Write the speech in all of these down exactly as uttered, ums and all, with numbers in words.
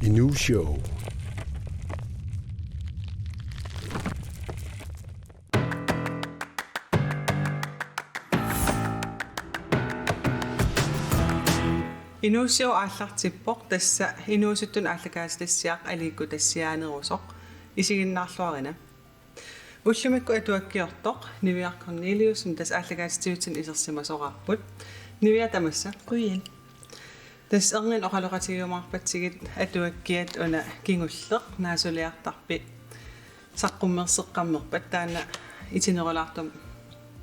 Inuushow. Inuushow aallartippoq, tassa inuusuttut aallakaatitassiaq aliikkutassiaanerusoq, isiginnaarluarina. Ullumikkut atuakkiortoq Niviaq Korneliussen, tassa aallakaatitsivitsinni isersimasoraarput. Nivia, tamassa. Qujan. Tassa erniinnaq oqaloqatigiumaarpatsigit atuakkiat una kingulleq naasuliartarpit saqqummerseqqammerpat, taanna itinerulaartumik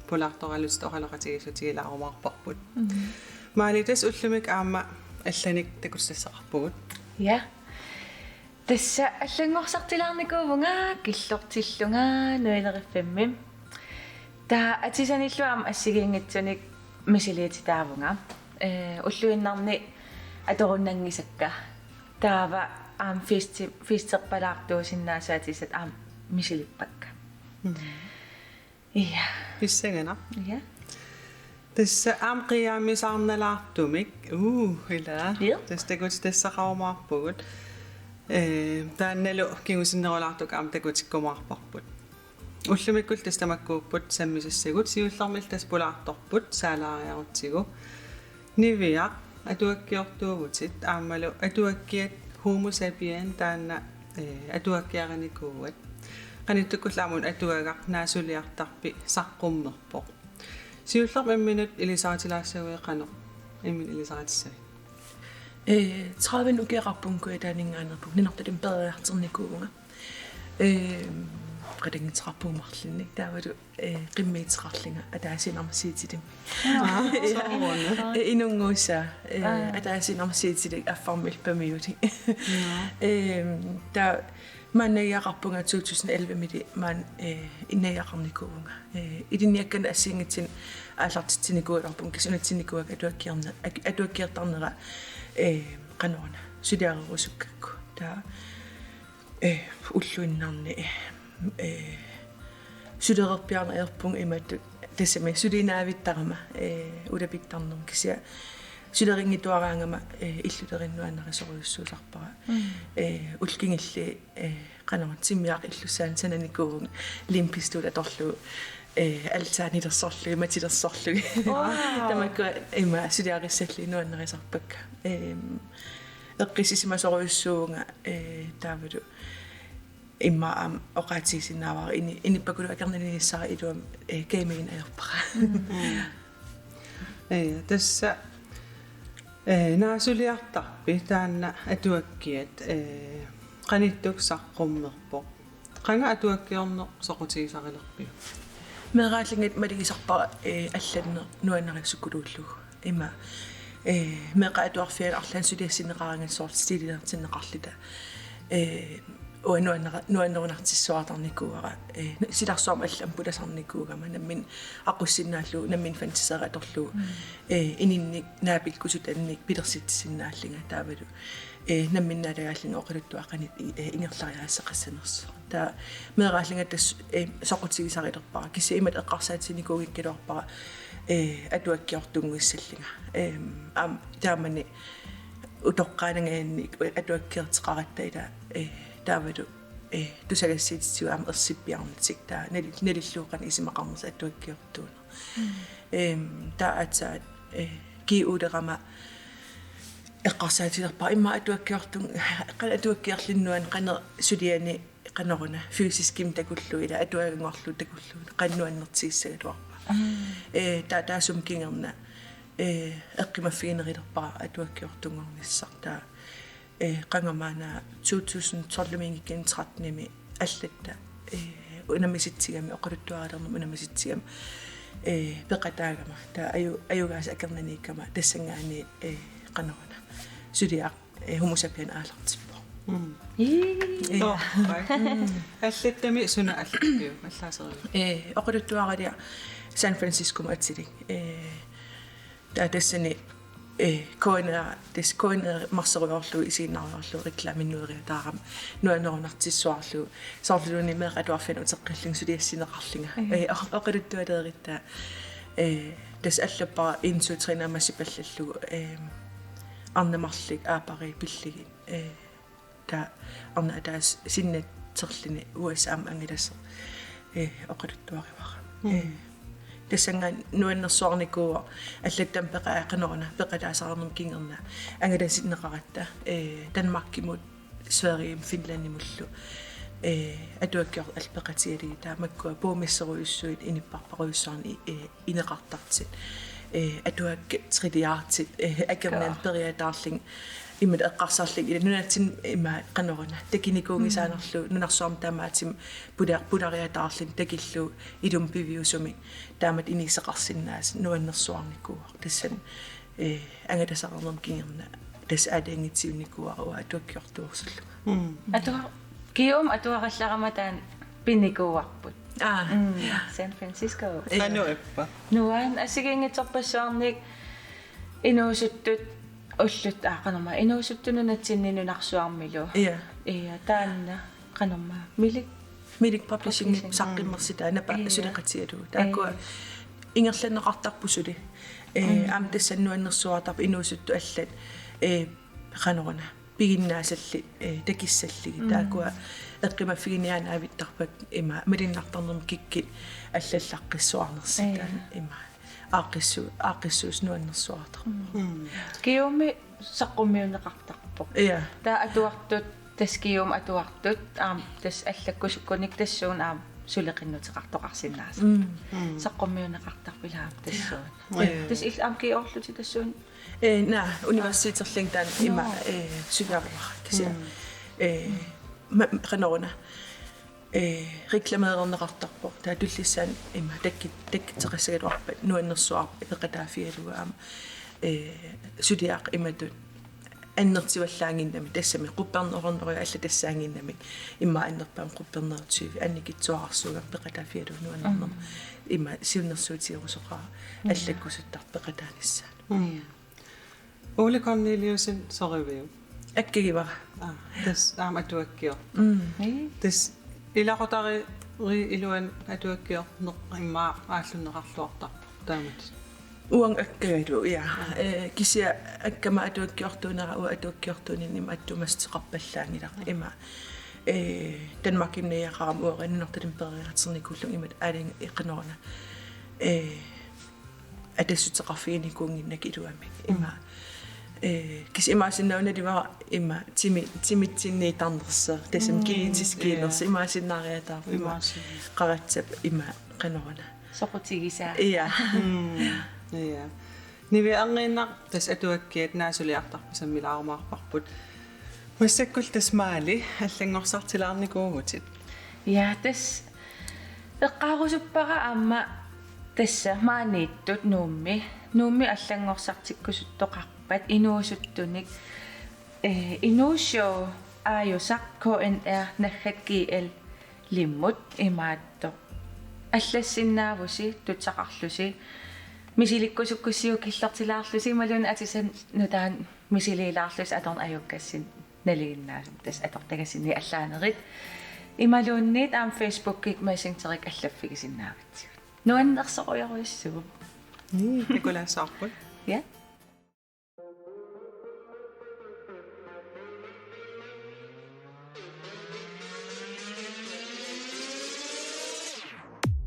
pulaartoralutit oqaloqatigiissutigilaarumaarparput. Mhm. Maali, tassa ullumikkut aamma allanik takutitassaqarpugut. Ja. Tassa allanngorsartilaarnikuuvunga killortillunga Nuileriffimmi. Taava atisanillu aamma assigiinngitsunik misiliititaavunga. Ee, ulluinnarni atorunnanngisakka. Taava aamma festi-, festerpalaartuusinnaasut atisat aamma misilippakka. Mhm. Ja. Pissanganaq. Ja. Tassa aamma qiimmasiarnalaartumik. Uu, ila. Ja. Tassa takutitassaqarumaarpugut. Ee, taannalu kingusinnerulaartukkut aamma takutikkumaarparput. Ullumikkut tassa tamakkuupput sammisassagut, siullermilli tassa pulaartorput saalaariarutsigu. Niviaq, atuakkiortuuvutit, aammalu atuakkiat Homo sapien taanna, eh, atuakkiarinikuuat. Qanittukkut aamma una atuagaq naasuliartarpit saqqummerpoq. Siullermik imminut ilisaritilaassavit, qanoq imminut ilisaritissaviuk? Ee, tredive ukioqarpunga Kujataaninngaanneerpunga, Nanortalimmi peroriartornikuuvunga. Ee, qatanngutseqarpunga marlunnik, taavalu, ee, qimmiitseqarlunga ataasiinnarmik Citylimmi. Aa, sooruna. Ee, inunnguussaa, ee, aa, ataasiinnarmik Citylik affarmik Pamiuli. Aa. Ee, taava maannagiaqarpunga to tusind elleve-mili maani, ee, innariaqarnikuuvunga. Ee, ilinniakkanik assigiinngitsunik aallartitsinikuugaluarpunga, kisianni unatsinnikuuakka atuakkiorne-, ak-, atuakkiortarnera, ee, qanoruna, suliarerusukkakku. Taava, ee, ulluinnarni, ee, sulereerpiarneq ajorpunga imatut, tassami suliinnavittarama, ee, ulapittarnermut, kisianni sulerinngitsuaraangama, ee, illuleriinni nuannarisorujussuusarpara. Mm. Ee, ullut kingulliit, ee, qanoruna, timmiaqqat illussaannik sananikuuvunga, limpistol atorlugu, ee, altaanilersorlugit, matilersorlugit. Wow. Tamakkua immaqa suliarissallugit nuannarisarpakka. Eem, eqqissisimasorujussuuvunga, ee, taavalu immaqa aamma oqaatigisinnaavara ini-, inuppakuluunniit akornanniinissara iluamik, ee, gaminginik ajorpara. Mm. Ee, tassa, ee, naasuliartarpit taanna atuakkiat, ee, qanittukkut saqqummerpoq. Qanga atuakkiorneq soqutigisarilerpiuk? Meeraallunga malugisarpara, ee, allanneq nuannarissukuluullugu. Ima, ee, meeqqat atuarfianni arlaannik suliassinneqaraangatta soorlu stililertinneqarluta. Ee, uanga nuannera-, nuannerunartissuartarnikuuara. Ee, silarsuarmi allamik pulasarnikuugama nammineq aqqussinnaallugu, nammineq fantaseri atorlugu. Mm. Ee, ininnik naapikkusutannik pilersitsisinnaallunga taavalu. Ee, nammineq naalagaallunga oqaluttuaqqanik i-, ee, ingerlariaassaqassanersoq. Taava meeraallunga tassa, ee, soqutigisarilerpara. Kisianni imatut eqqarsaatiginikuunngikkaluarpara, ee, atuakkiortunnguissallunga. Eem, aamma taamani utoqqaanangajannik atuakkiorteqaratta ila, ee, taavalu, ee, tusagassiuutitigut aamma ersippiarnatik taava nali-, nalillugu qanoq isumaqarnersoq atuakkiortuuneq. Mm. Eem, taava aatsaat, ee, G U-lerama eqqarsaatigilerpara immaqa atuakkiortun-, qanoq atuakkiorluni nuann-, qanoq suliani qanoruna fysiskimik takullugu ila atuaganngorlugu takullugu qanoq nuannertigissagaluarpa. Mm. Ee, taava taassuma kingorna, ee, eqqumaffiginerulerpara atuakkiortunngornissaq taava, ee, qanga maanna to tusind tolv-imiinngikkunik tretten-imi allatta, ee, unammisutsigami, oqaluttuarilernermut unammisutsigami, ee, peqataagama. Taava aju-, ajugaasut akornanniikkama tassanngaanniit, ee, qanoruna, suliaq, ee, Homo sapien aallartippoq. Mm. Ii. Ee. Torrak. Mm. Allattami suna allarpiuk, allaaseriviuk? Ee, oqaluttuaralia San Franciscomut atilik. Ee, taava tassani, ee, K N R, tassa K N R-marserujoorlugu, isiginnarujoorlugu, reklaminnueriataarama nuannerunartissuarlugu, soorluluunniit meeqqat atuarfianni uteqqillunga suliassinneqarlunga. Mhm. Ee, oq-, oqaluttualerittaa, ee, tassa allappara en, to, tre-nera massipallallugu, ee, arnat marluk, aappariit pillugit, ee, Taava arnaq ataaseq sinnatserluni U S A-mi angalasoq, eh, oqaluttuarivara. Mm. Eh, tassanngaanniit nuannersuarnikuuvoq allattama peqa-, qanoruna peqataasarnermut kingorna angalasinneqaratta, eh, Danmarkimut, Sverigemi, Finlandimullu, eh, atuakkiortut allat peqatigalugit, taava makkua borgmesterujussuit inuppassuarujussuarni, eh, ineqartartut, eh, atuakkat trilliardit, eh, akornanni Joo. periataarlugit, imaluunniit eqqarsarlugit, ila nunatsinni ima qanoruna takunikuunngisaannarlugu, mm, nunarsuarmi taamaattumik pula-, pulariataarluni takullugu ilumut piviusumik taamatut inuuseqarsinnaasoq nuannersuarnikuuvoq. Tassani, eh, angalasaarnermut kingorna tassa aalajangitsivinnikuuara uanga atuakkiortuusorlunga. Mm. Atua-, Guillaume atuarallarama taanna pinikuuarput. Aa. Mm, San Francisco. Ja. Qanoq ippa? Nuann-, assigiinngitsorpassuarnik inuusuttut ullut, aa, qanormaa, inuusuttut nunatsinni nunarsuarmilu. Ja. Ja, taanna qanormaa. Milik. Milik Publishing. Publishing. Saqqummersitaa, mm, nappa, ja, suleqatigalugu. Taakkua, ja, ingerlanneqartarput suli. Eh, mm, aamma tassani nuannersuartarpoq inuusuttut allat, eh, qanoruna piginnaasallit, eh, takussallugit. Mm. Taakkua eqqumaffiginiaannavittarpakka ima malunnartarnermut kikkut allallaqqissuarnersut. Ja. Taanna ima aaqqissu-, aaqqissuussaq nuannersuartarpoq. Mm. Mm. Guillaume saqqummiunneqartarpoq. Ja. Taava atuartut, tassa Guillaume atuartut, aamma tassa allakkusukkunik tassuuna aamma suleqinnuteqartoqarsinnaasoq. Mm. Mm. Saqqummiunneqartarpoq ilaa aamma tassuuna. Ja. Ja. Tassa illit aamma Guillaume-llutit tassuuna. Eh, naa, universiteterlunga taanna ima, nå, eh, suliarivara kisianni. Mm. Eh, ma-, qanoruna. Eh, reklameerneqartarpoq. Taava tullissaani ima takku-, takkuttoqassagaluarpat nuannersuarput peqataaffigalugu aamma, eh, suliaq imatut annertuallaannginnami, tassami qupperneq ornerujaq allat tassaannginnami, immaqa annerpaamik qupperneq tyve annikitsuararsuugami peqataaffigalugu nuannernermut. Mm. Ima siunnersuutigerusoqaara, mm, allakkusuttartut peqataanissaat. Mm. Ole Korneliussen, soraarpiuk? Akkagivara. Aa, tassa aamma atuakkiortoq. Mm. Ii. Tassa ilaqutariit iluanni atuakkiorneq immaqa aallunneqarluartarpoq taamatut. Uanga akkagaluaq, ja. Aa. Eh, kisianni akkama atuakkiortuunera uanga atuakkiortuunini ima attuumassuteqarpallaanngilaq. Aa. Ima, eh, Danmarkimi najugaqarama uanga nunartalimmi peroriaatsernikuullunga imatut aalajangernikuuvunga. Eh, atassuteqarfiginikuunnginnakku iluamik. Mm. Ima, eh, kisianni imaassinnaavoq naluara ima timi-, timitsinniittarnersoq. Tassami, mm, genetisk, ja, kiinersoq. Imaassinnaariataarpoq ima. Imaassinnaavoq. Qaratsap ima qanoruna. Soqutigisaa. Ja. Mm. Ja. Nivi Angiinnaq, tassa atuakkiat naak suliartarput sammilaarumaarparput. Massakkut tassa maani allanngorsartilaarnikuuvutit. Ja, tassa eqqaarusuppara aamma tassa maaniittut Nuummi, Nuummi allanngorsartikkusuttoqarpat inuusuttunik, eh, inuusshow aajusaq K N R naggat G L-imut imaattoq allassinnaavusi, tutsaqarlusi, misilikkusukkussiuk killortilaarlusi, imaluunniit atisat nutaanik misiliilaarlusi atorneq ajukkassinnik nalinginnaasumik, tassa atortagassinnit allaanerit. Imaluunniit aamma Facebookikkut Messengerikkut allaffigisinnaavitsigut. Nuannersorujorujussuuvoq. Nii, takulaassavarput. Ja.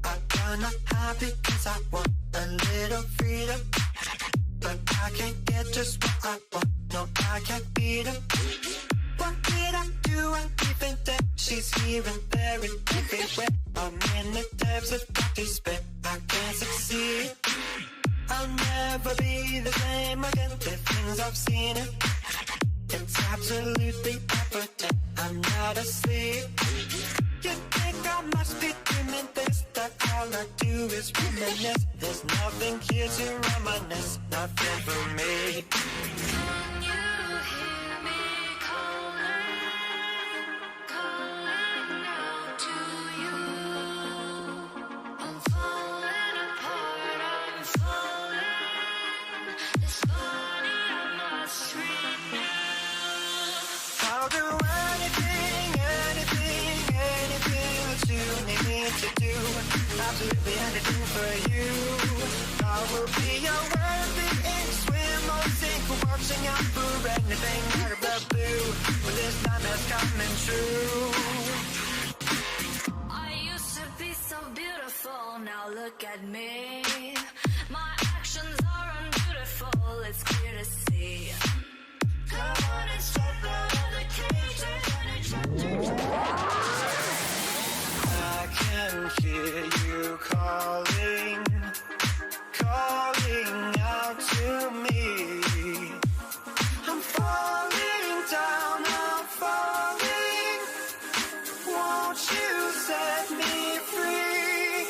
I wanna hide because I want a little freedom, but I can't get just what I want. No, I can't beat 'em. What did I do? I even think she's here and there and everywhere. I'm in the depths of dark despair. I can't succeed. I'll never be the same again. The things I've seen, it, it's absolutely evident. I'm not asleep. You think I must be dreaming this, that all I do is reminisce. There's nothing here to reminisce, nothing for me. Can you hear me calling, calling out to you? I'm falling apart, I'm falling. This body I must renew. I'll do anything, anything, anything that you need me to do. Absolutely anything for you. I will be your worthy ink, swim or sink, watching out for anything out of the blue. But this time has Look at me. My actions are unbeautiful, it's clear to see. Come on and step out of the cage and join a church. I can hear you calling, calling out to me. I'm falling down, I'm falling. Won't you set me free?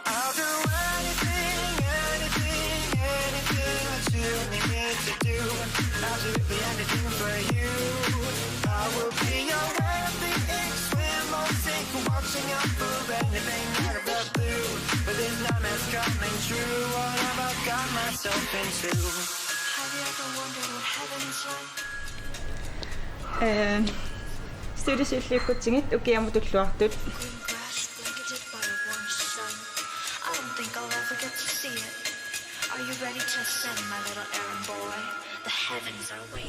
I'll do anything, anything, anything that you need me to do. Absolutely anything for you. I will be your every inch, swim or sink, watching out for anything out of the blue. But this nightmare's coming true. What have I got myself into? Have you ever wondered what heaven is like? Eh, studiosiulliukkutsigit ukiamut tulluartut.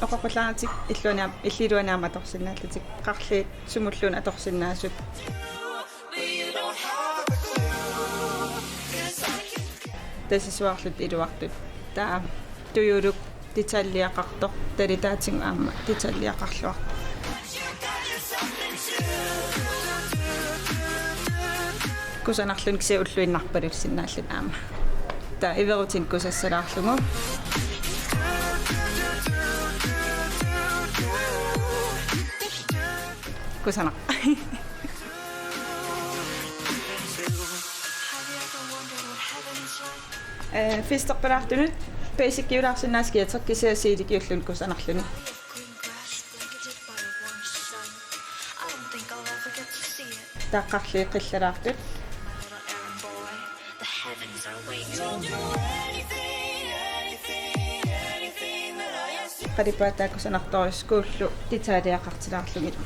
Oqaqulaaratik illuani aam-, illit iluani aamma atorsinnaallutik, qarliit sumulluunniit atorsinnaasut. Tassa suaarlutik iluartut. Taava Tujuluk detaljeqartoq, talitaatigut aamma detaljeqarluartoq. Kusanarluni kisianni ulluinnarpalussinnaallutik aamma. Taava iverutinik kusassalaarlugu. Kusanaq. Eh, festerpalaartunut basickiulaarsinnaasut kiateq kisianni siilikiulluni kusanarluni. Taava qarliit qillalaartut. Qalipaataa kusanartorujussuuvoq detaljeqartilaarlugit.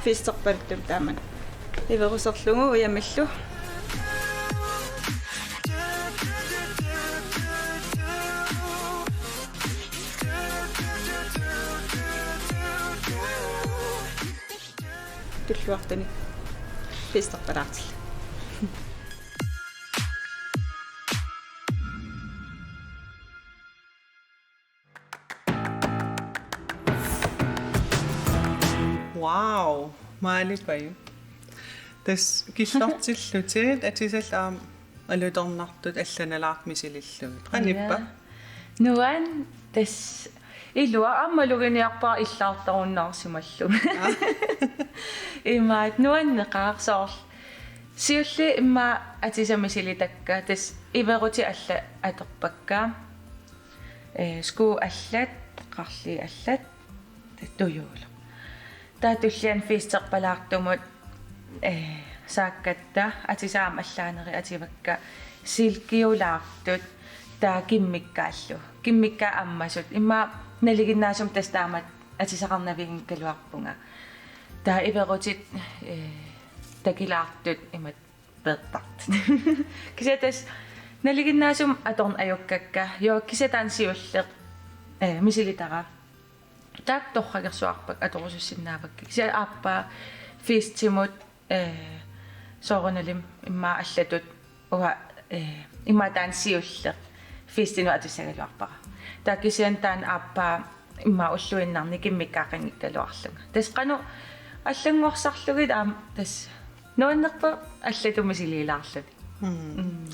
Festerpaluttumik taamani. Iveruserlugu ujamillu. Tulluartunik festerpalaartillugu. Wow, maalipaju. Tassa killortillutit, atisallu aamma alutornartut allanalaartut misilillugit. Qanippa? Ja. Nuann, tassa ilua aamma maluginiarpara illaartorunnaarsimallugu. Aa. Imaattoq nuanneqaaq soorlu. Siulliit immaqa atisat misilitakka, tassa iverutit allat atorpakka. Eh, skuut allat, qarliit allat, tassa Tujuluk. Taava tulliani festerpalaartumut, eh, saakkatta atisat aamma allaanerit ativakka silkiulaartut, taava kimmikkaallu. Kimmikkaat ammasut. Immaqa nalinginnaasumik tassa taamatut atisaqarnavianngikkaluarpunga. Taava iverutit, eh, takilaartut imatut peertartut. Kisianni tassa nalinginnaasumik atorneq ajukkakka. Joo, kisianni taanna siulleq, eh, misilitara. Taakku torragersuarpakka atorusussinnaavakka. Kisianni aappaa festimut, eh, soorunalimi immaqa allatut uanga, eh, immaqa taanna siulleq festinut atussagaluarpara. Taava kisianni taanna aappaa immaqa ulluinnarni kimmikkaaqanngikkaluarlunga. Tassa qanoq allanngorsarlugit aamma tassa nuannerpoq allatut misiliilaarluni. Mm. Mm.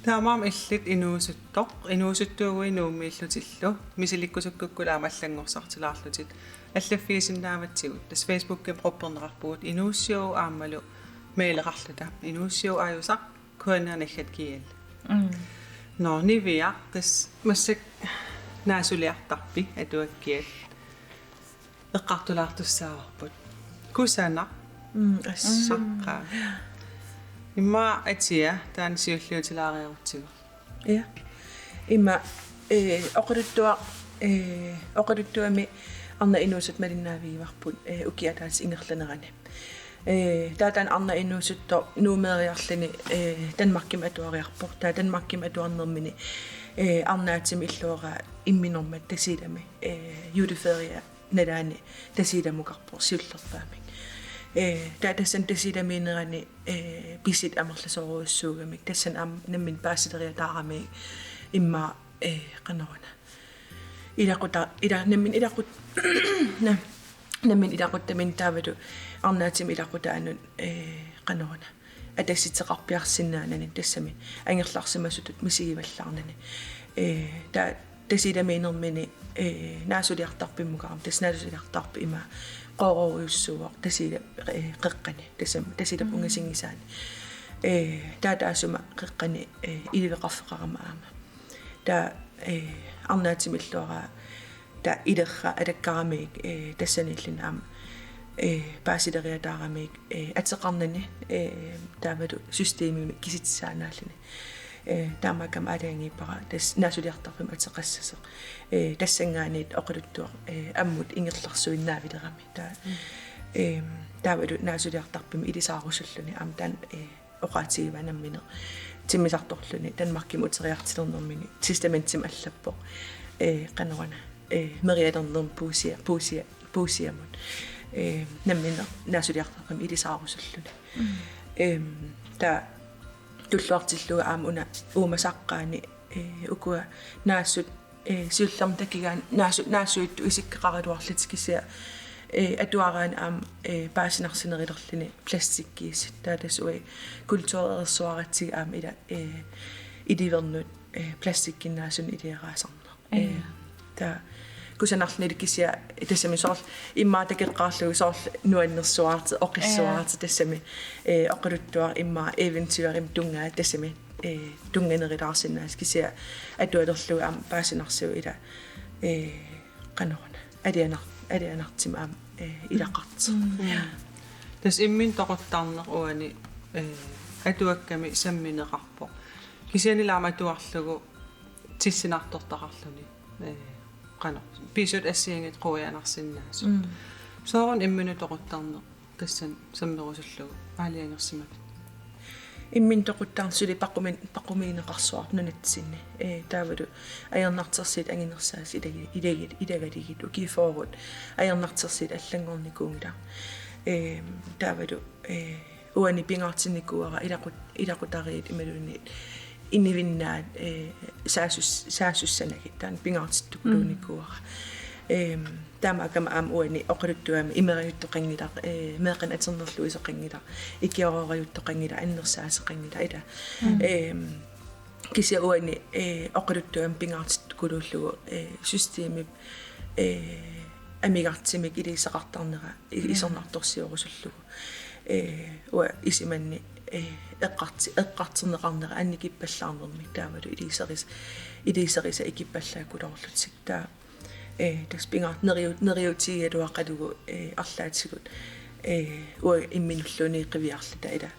Taamaammat illit inuusuttoq, inuusuttuuguit Nuummiillutillu, misilikkusukkukkulu aamma allanngorsartilaarlutit, allaffigisinnaavatsigut. Tassa Facebookimi qupperneqarpugut, inuussiu aammalu maileqarluta, inuussiu aajusaq K N R naggat G L. Mm. Nå, Niviaq, tassa massakkut naasuliartarpit atuakkiat. Eqqartulaartussaavarput. Kusanaq. Mm, assut. Aqqaa. Immaqa atia taanna siulliutilaariarutsigu. Ja. Ima, eh, oqaluttuaq, eh, oqaluttuami arnat inuusuttut malinnaavigivarput, eh, ukiup ataatsip ingerlanerani. Eh, taava taanna arnaq inuusuttoq Nuummeeriarluni, eh, Danmarkimi atuariarpoq. Taava Danmarkimi atuarnermini, ee, arnaatsimik illuaraa imminormat Tasiilami, ee, juleferie nalaani Tasiilamukarpoq siullerpaamik. Ee, taava tassani Tasiilamiinnerani, ee, pisit amerlasoorujussuugamik. Tassani aamma nammineq paasileriataarami immaqa, ee, qanoruna. Ilaquta-, ila-, nammineq ilaqut-, na-, nammineq ilaquttaminut taavalu arnaatsimik ilaqutaanut, ee, qanoruna. Atassiteqarpiarsinnaanani tassami angerlarsimasutut misigivallaarnani. Ee, taava Tasiilamiinnermini, ee, naasuliartarpimmukarami, tassa naasuliartarput ima qoororujussuuvoq Tasiila, ee, qeqqani, tassami, Tasiilap Mm. ungasinngisaani. Ee, taava taassuma qeqqani, ee, iliveqarfeqarama aamma. Taava, ee, arnaatsimik illuaraa taava ilerra alakkaramiuk, ee, tassaniilluni aamma, ee, paasileriataaramik, ee, ateqarnani, ee, taavalu systemimi kisitsisaannaalluni. Ee, taamaakkami aalajangiippara tassa naasuliartarfimmi ateqassasoq. Ee, tassanngaanniit oqaluttuaq, ee, ammut ingerlarsuinnaavilerami. Taava, Mm. ee, taavalu naasuliartarfimmi ilisaarusulluni aamma taanna, ee, oqaatigivaa nammineq timmisartorluni Danmarkimut uteriartulernermini testamentimik allappoq. Ee, qanoruna, ee, merialernermut puusia-, puusia-, puusiamut. Ee, nammineq naasuliartarfimmi ilisaarusulluni. Mm. Em, taava tulluartillugu aamma una uuma saqqaani, ee, ukua naasut, ee, siullermik takigaanni naasu-, naasuittut isikkoqaraluarlutik kisianni, ee, atuaraanni aamma, ee, paasinarsinerulerluni plastikkiisa. Taava tassa uagut kultureersuaratsigu aamma ila, ee, ilivernut, ee, plastikkinnaasunik ilioraasannik. Ee, Ee. taava kusanarlunilu kisianni tassami soorlu immaqa takoqqaarlugu soorlu nuannersuartik, oqissuartik Ee. tassami, ee, oqaluttuaq immaqa eventyrimik tunngaat tassami, ee, tunnganerulaarsinnaasoq kisianni atualerlugu aamma paasinarsivoq ila, ee, qanoruna. Alianar-, alianartumik aamma, ee, ilaqartoq. Mm. Mm. Tassa imminut toquttarneq uani, ee, atuakkami sammineqarpoq. Kisiannili aamma atuarlugu tissinartortaqarluni, ee, qanoq, pisut assigiinngitsut quianarsinnaasut. Mm. Sooruna imminut toquttarneq tassani sammerusullugu aalajangersimavit? Imminut toquttarneq suli paqumin-, paqumigineqarsuarpoq nunatsinni. Ee, taavalu ajornartorsiut anginersaasut ilagi-, ilagi-, ilagalugit ukiut fyrre ajornartorsiut allanngornikuunngilaq. Ee, taavalu, ee, uani pingaartinnikuuara ilaqut-, ilaqutariit imaluunniit inuinnaat, ee, saasus-, saasussanagit taanna pingaartittukuluunikuuara. Mm. Em, taamaakkami aamma uani oqaluttuugami imeriuttoqanngilaq, ee, meeqqanik atornerluisoqanngilaq, ikiororiuttoqanngilaq, annersaasoqanngilaq ila. Mm. Em, kisianni uani, ee, oqaluttuugami pingaartittukuluullugu, ee, systemip, ee, amigartumik iliuuseqartarnera i-, Mm. isornartorsiorusullugu. Ee, uanga isumanni, ee, eqqarti-, eqqartorneqarnera annikippallaarnermik taavalu iliuuseris-, iliuuserisat ikippallaakkuluullutik. Taava, ee, tassa pingaartoq neriu-, neriuutigigaluaqalugu, ee, arlaatigut, ee, uanga imminulluunniit qiviarluta ila.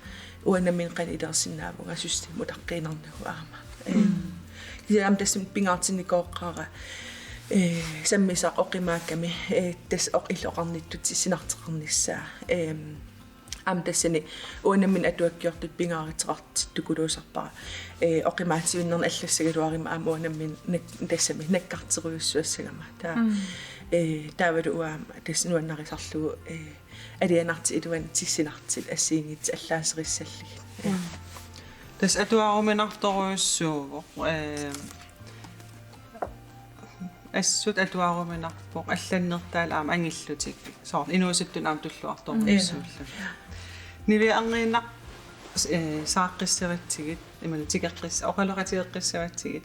Uanga nammineq qanoq iliorsinnaavunga systemip utaqqiinnarnagu aamma. Ee, Mm. kisianni aamma tassami pingaartinnikooqqaara, ee, sammisaq oqimaakkami, ee, tassa oq-, illit oqarnittut tissinartoqarnissaa. Em, aamma tassani uanga nammineq atuakkiortutut pingaaruteqartittukuluusarpara. Ee, oqimaatsivinnernik allassagaluaruma aamma uanga nammineq nak-, tassami nakkarterujussuassagama. Taava, Mm. ee, taavalu uanga aamma tassa nuannarisarlugu, ee, alianartut iluanni tissinartut assigiinngitsut allaaserissallugit. Ee. Mm. Tassa atuaruminartorujussuuvoq, ee, assut atuaruminarpoq allannertaalu aamma angillutik. Soorlu inuusuttut aamma tulluartorujussuullugit. Mm. Niviarniinnaq, ee, saaqqissavatsigit, imaluunniit tikeqqis-, oqaloqatigeqqissavatsigit.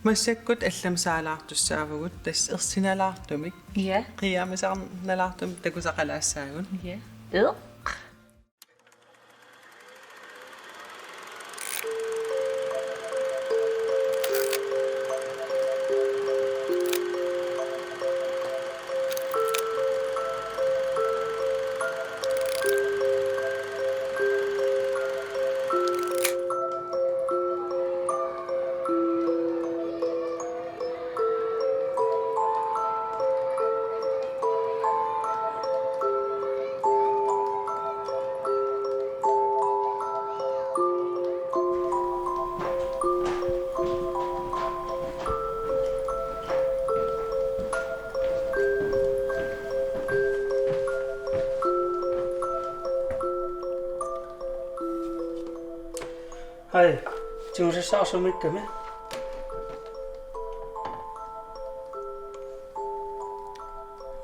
Massakkut allamik saalaartussaavugut tassa ersinalaartumik. Ja. Qiiaamisarnalaartumik takusaqalaassaagut. Ja. Eq. Ai, tigusassaarsumik kami.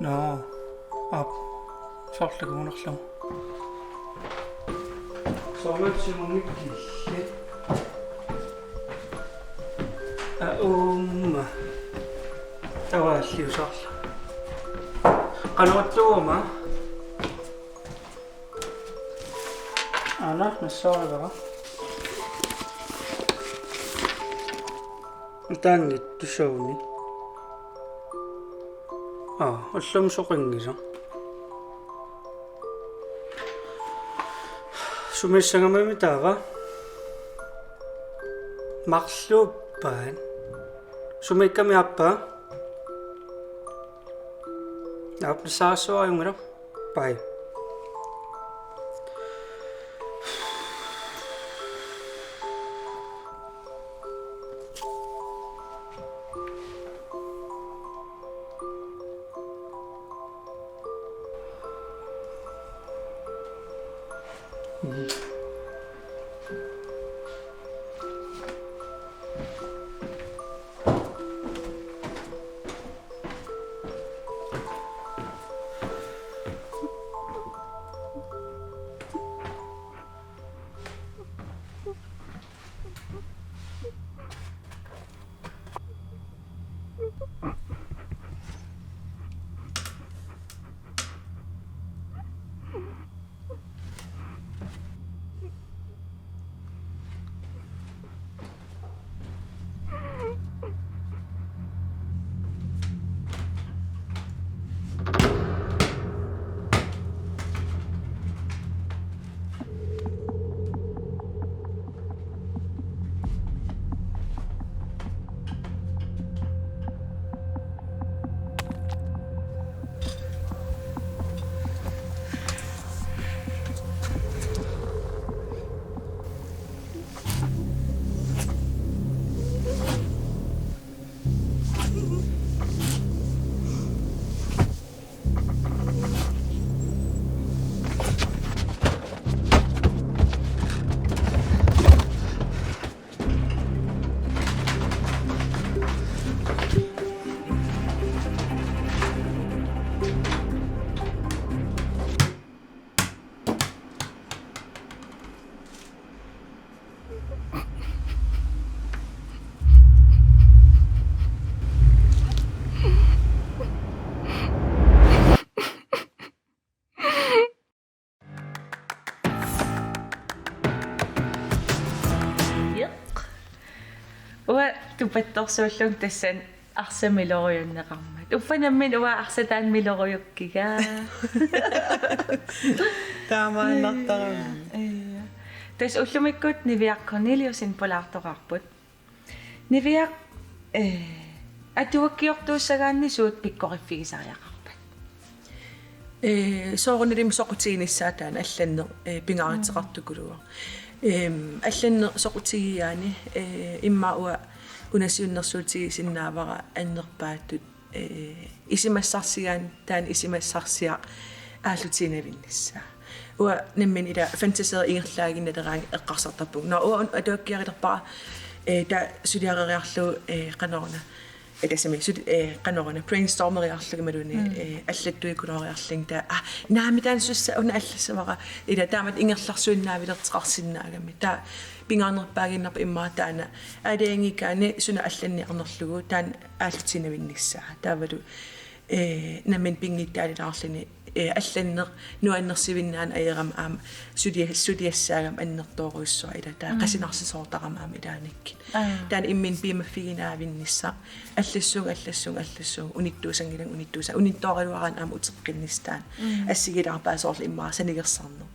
Nå, aap, soorlu kuunerlu. Soorlu tigumikkilli. Aamma. Tavalliusaarlu. Qanoq ittuugama? Aana, nassaarivara. Taanna tusaunik. Aa, ullumi soqanngilaq. Sumiissagamimi taava. Marluuppaat. Sumiikkami aappaa. Aap, nassaarsuarjunngilaq. Bye. Uanga tupattorsuullunga tassani arsaq miloriunneqarmat. Uffa nammineq uanga arsaq taanna miloriukkiga. Taamaannartarami. Ia. Tassa ullumikkut Niviaq Korneliussen pulaartoqarput. Niviaq, eh, atuakkiortuussagaanni suut pikkoriffigisariaqarpat? Eh, soorunalimi soqutiginissaa taanna allanneq, eh, pingaaruteqartukuluuvoq. Ehm, allanneq soqutigigaanni, eh, immaqa uanga una siunnersuutigisinnaavara annerpaatut, eh, isumassarsigaanni taanna isumassarsiaq aallutigineqarnissaa. Uanga nammineq ila fantaseri ingerlaaginnaleraangat eqqarsartarpunga. Nå, uanga atuakkiarilerpara, eh, taava suliareriarlugu, eh, qanoruna. Eh, tassami suli, eh, qanoruna brainstormeriarlugu imaluunniit, mm, eh, allattuikulaariarlunga taava, ah, naamik taanna sussa una allassavara. Ila taamatut ingerlasuinnaavilerteqarsinnaagami. Taava pingaarnerpaaginnarpoq immaqa taanna aalajangigaanni suna allanneq arnerlugu taanna aallutigineqarnissaa. Taavalu, eh, nammineq pinngitsaalilaarluni, eh, allanneq nuannersivinnaaneq ajorami aamma sulia-, suliassaagami annertoorujussuaq ila taava, mm, qasunarsisoortarami aamma ilaannikkut. Aa. Taanna imminut piumaffiginaavinnissaq. Allassuunga, allassuunga, allassuunga. Unittuussanngilanga, unittuussa-, unittooraluaraanni aamma uteqqinnissaq taanna. Mm. Assigiilaarpaa soorlu immaqa sanigersarneq.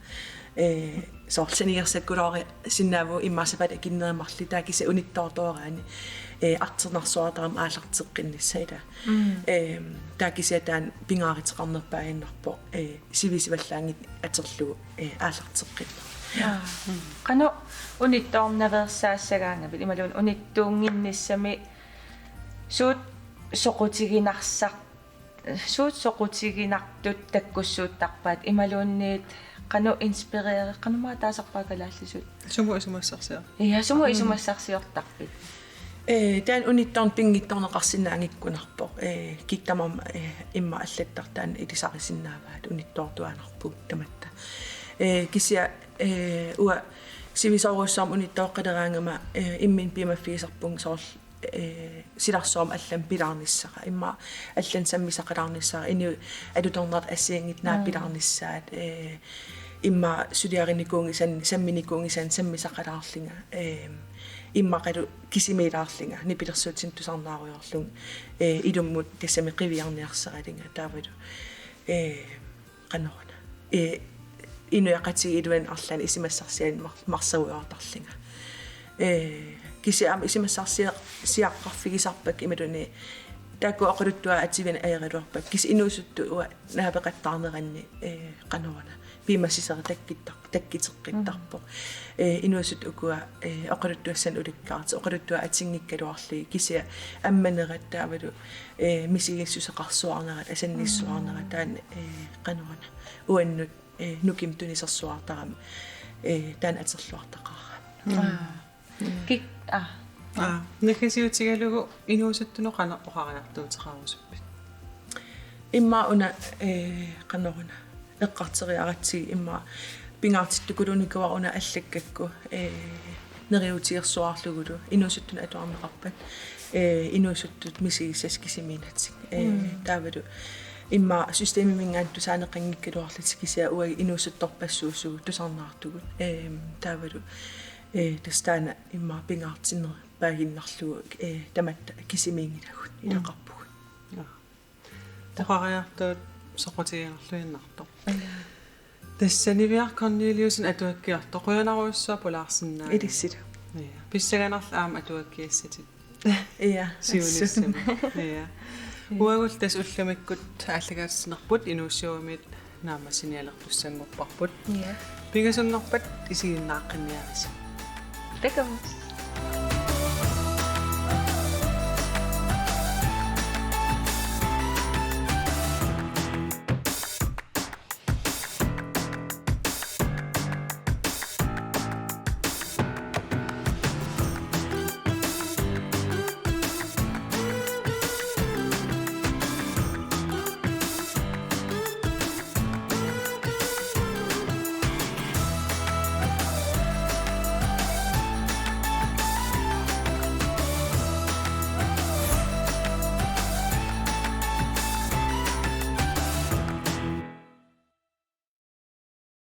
Eh, soorlu sanigersakkulaarisinnaavugut immaqa sapaatip akunneri marluk taava kisianni unittoortooraanni, eh, artornarsuartarami aallarteqqinnissaq ila. Mm. Ehm, taava kisianni taanna pingaaruteqarnerpaaginnarpoq, eh, sivisuallaanngitsoq atorlugu, eh, aallarteqqinneq. Aa. Qanoq unittoornaveersaassagaangavit imaluunniit unittuunnginnissami suut soqutiginarsar-, suut soqutiginartut takkussuuttarpaat imaluunniit Qanoq inspireereqqanuma taasarpaa kalaallisut? Sumut isumassarsior? Ja, sumut isumassarsiortarpit? Ee, taanna unittoorn pinngitsoorneqarsinnaanngikkunarpoq. Ee, kikkut tamarmik, ee, immaqa allattartut taanna ilisarisinnaavaat, unittoortuaannarpugut tamatta. Ee, kisianni, ee, uanga sivisoorujussuarmik unittoortaqaleraangama, ee, imminut piumaffigisarpunga soorlu, ee, silarsuarmi allamik pilaarnissara. Immaqa allanut sammisaqalaarnissara, inuit alutornartut assigiinngitsut naak pilaarnissaat, ee, immaqa suliarinikuunngisannik, samminikuunngisannik sammisaqalaarlunga, ee, immaqalu kisimiilaarlunga, nipilersuutinut tusarnaarujoorlunga, ee, ilummut tassami qiviarniarsaralunga, taavalu, ee, qanoruna. Ee, inuiaqatigiit iluanni arlaanni isumassarsianik mar-, marsarujoortarlunga. Ee, kisianni aamma isumassarsia-, siaqqarfigisarpakka imaluunniit taakku oqaluttuaat atuivinik ajornarpakka. Kisianni inuusuttut uanga naapeqattaarneranni, ee, qanoruna, piumassuseq takkuttar-, takkuteqqittarpoq. Ee, inuusuttut ukua, ee, oqaluttuassanik ulikkaartut, oqaluttuaat atunngikkaluarlugit, kisianni ammanerat taavalu, ee, misigissuseqarsuarnerat, asannissuarnerat, taanna, ee, qanoruna, uannut, ee, nukimut tunisersuartarami, ee, taanna atorluartaqaara. Kik-, aa. Aa, naggasiutigalugu inuusuttunut qanoq oqariartuuteqarusuppit? Immaqa una, ee, qanoruna, eqqartoriaratsigu immaqa pingaartittukuluunikuuara una allakkakku, ee, neriuutigersuarlugulu inuusuttunut atuarneqarpat, ee, inuusuttut misigissasoq kisimiinnatik. Ee, taavalu immaqa systemiminngaanniit tusaaneqanngikkaluarlutik, kisianni uagut inuusuttorpassuusugut tusarnaartugut. Ee, taavalu, ee, tassa taanna immaqa pingaartinnerpaaginnarlugu, ee, tamatta kisimiinngilagut ilaqarpugut. Oqariartuut soqutiginarluinnartoq. Tassa Niviaq Korneliussen atuakkiortoq, qujanarujussuaq pulaarsinnaanerit. Ilissilu. Ja. Pissanganarlu aamma atuakkiassatit. Ja, Siunissami. Ja. Uagut tassa ullumikkut aallakaatitsinerput Inuussivimmiit naammassinialertussanngorparput. Ja. Pingasunngorpat isiginnaaqqinniarisi. Takuss'.